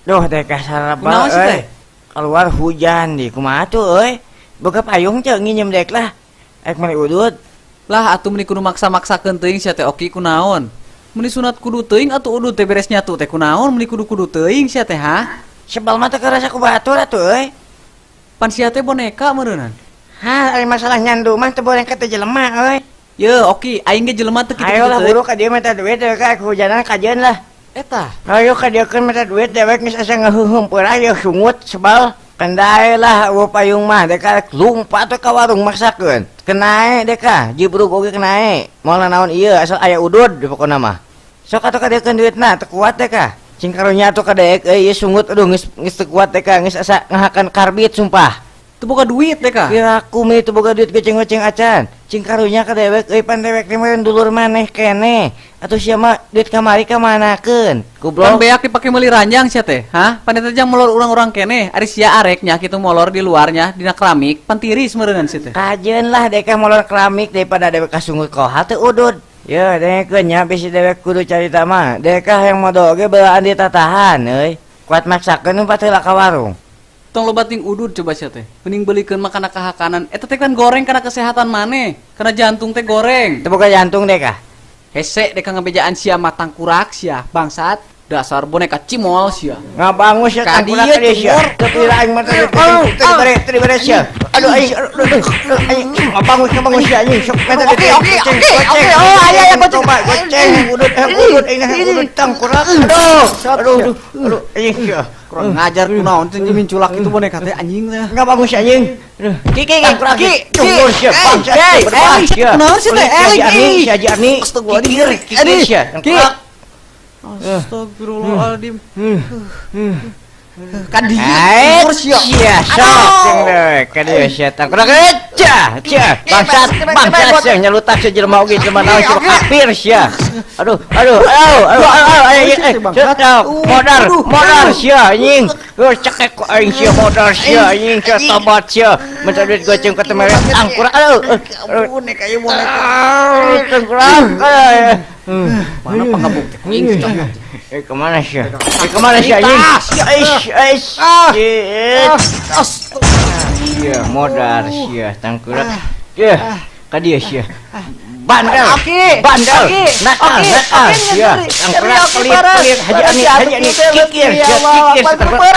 Duh teh kasaraba euy. Keluar hujan di kumaha tuh euy. Boga payung teu nginjem dek lah. Ek meuli udud. Lah atuh meuni kudu maksa-maksakeun teuing sia teh Oki kunaon. Meuni sunat kudu teuing atuh udud teh beres nyatu teh kunaon meuni kudu-kudu teuing sia teh ha. Sebal mah teh karasa ku batur atuh euy. Pan sia teh boneka meureunnan. Hah, ari masalah nyandu mah teu boneka teh jelema euy. Ye Oki, aing ge jelema teu kitu-kitu. Ayo lah buru ka dieu minta duit deui ka hujanan kajeun lah. Eta. Ayo ka dieu keun minta duit dewek geus asa ngaheuheum peurah ye sungut sebal. Kendai lah eueuh payung mah deka lumpat we ka warung maksakeun. Kenae deka, jibrug oge kenae. Moal naon ieu asal aya udud di pokona mah. Sok atuh ka dieu keun duitna teu kuat deka. Cing karunya atuh ka deek euy ieu sungut aduh geus geus teu kuat deka geus asa ngahakan karbit sumpah. Teu boga duit deka. Piraku mi teu boga duit goceng-goceng acan. Cing karunya ka dewek euy pan dewek teh meureun dulur maneh keneh. Atuh sia mah duit kamari ka manakeun? Goblok. Pan beak dipake meuli ranjang sia teh, hah? Pan eta jang molor urang-urang keneh. Ari sia areknya kitu molor di luarnya dina keramik, pan tiris meureunnan sia teh. Kajeun lah deka molor keramik daripada dewek kasungut koha teu udud. Ye, dengekeun nya bisi dewek kudu carita mah. Deka hayang modol oge beulaan ditatahan euy. Kuat maksakeun umpat heula ka warung. Tong loba ting udud coba sia teh. Mending belikeun mah kana kahakanan. Eta teh kan goreng kana kesehatan maneh. Kana jantung teh goreng. Teu boga jantung deka. Hese deka ngabejaan sia mah tangkurak sia bangsat. Dasar boneka cimol sia. Ngabangus sia tangkurak ka sia. Teu pira aing mah teu dibere sia. Aduh aing aing ngabangus ngabangus sia anjing sok meta Oke oke oke oke oh aya aya goceng goceng udud udud aing udud tangkurak. Aduh aduh aduh anjing sia. Kurang ngajar kunaon teh minculak itu boneka teh anjing teh. Ngabangus anjing. Ki ki ki cungur sia bangsa. Kunaon sih teh? Si Haji Arni. Astagfirullahaladzim. Sia tangkurak. Astagfirullahaladzim. Kan dieu sia. Sok jeung deui ka dieu sia tangkurak. Cah cah bangsat bangsat sia nyalutak sia jelema oge jelema naon sia kafir sia. Aduh aduh aduh aduh aduh modar modar sia anjing. Heuh cekek ku aing sia modar sia anjing sia tobat sia. Minta duit goceng ka teu mere tangkurak. Aduh boneka ieu boneka. Tangkurak. Mana pangabuk teh kuing cok. Kemana sia? Kemana sia anjing? Aish aish. Sia modar sia tangkurak. Yeuh, ka dieu sia. Bandel. Bandel. Nakal, nakal sia. Tangkurak pelit pelit Haji Ani, Haji Ani kikir sia, kikir tangkurak.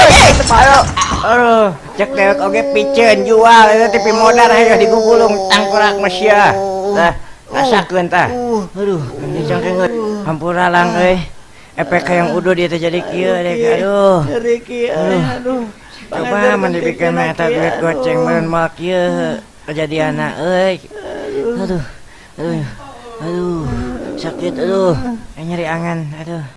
Aduh. Aduh, cek dewek oge piceun jual eta teh modar hayo digugulung tangkurak mah sia. Tah, rasakeun tah. Aduh, cangkengeut. Hampura lang euy. Efek hayang udud ieu teh jadi kieu deh aduh. Jadi kieu aduh. Coba mun dibikeun mah eta duit goceng meureun moal kieu kejadianna euy. Aduh. Aduh. Aduh, sakit aduh. Nyeri angan aduh.